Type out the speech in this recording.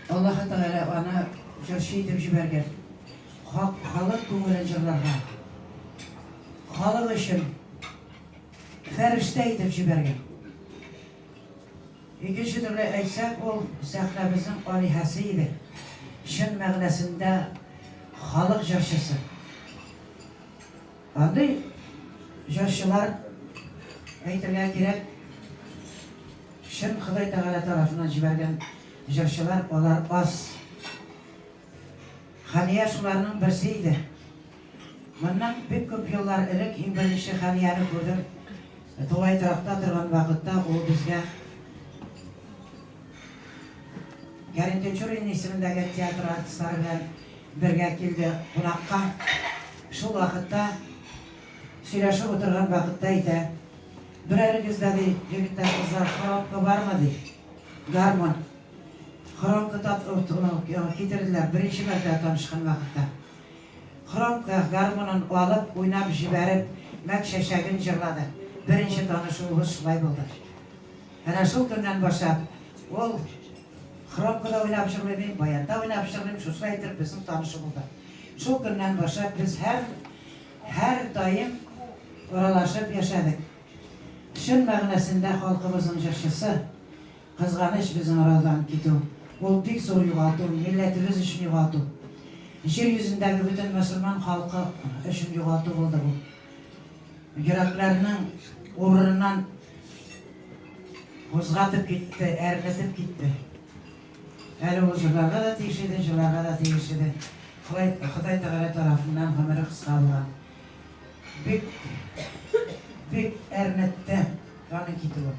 Аллаһы Тәгалә аны җырчы итеп җибәргән. Хак, халык күңелен җырларга. Халык өчен фәрештә итеп җибәргән. Икенче төрле әйтсәк, ул сәхнәбезнең алиһәсе иде. Чын мәгънәсендә халык җырчысы. Андый җырчылар, әйтергә кирәк, чын Ходай Тәгалә тарафыннан җибәргән җырчылар, алар аз. Хәния шуларның берсе иде. Моннан бик күп еллар элек иң беренче Хәнияне күрдем. Тулай торакта торган вакытта ул безгә Кәрим Тинчурин исемендәге театр артистлары белән бергә килде кунакка. Шул вакытта сөйләшеп утырган вакытта әйтә, Берәрегездә, ди, егетләр, кызлар, хромка бармы, ди. Гармун. Хромка китерделәр беренче мәртәбә танышкан вакытта. Хромка гармунын алып, уйнап җибәреп, Мәк чәчәген җырлады. Беренче танышуыбыз шулай булды. Әнә шул көннән башлап ул хромкада уйнап җырлый, мин баянда уйнап җырлыйм, шушылай итеп безнең танышу булды. Шул көннән башлап без һәр һәр даим аралашып яшәдек. Чын мәгънәсендә халкыбызның җырчысы, Кызганыч безнең арадан китү. Ул бик зур югалту, милләтебез өчен югалту. Җир йөзендәге бөтен мөселман халкы өчен югалту булды бу. Йөрәкләрнең урыныннан кузгатып китте, әрнетеп китте. Әле ул җырларга да тиеш иде, җырларга да тиеш иде. Ходай, Ходай Тәгалә тарафыннан гомере кыска булган. Бик, бик әрнетте аның китүе.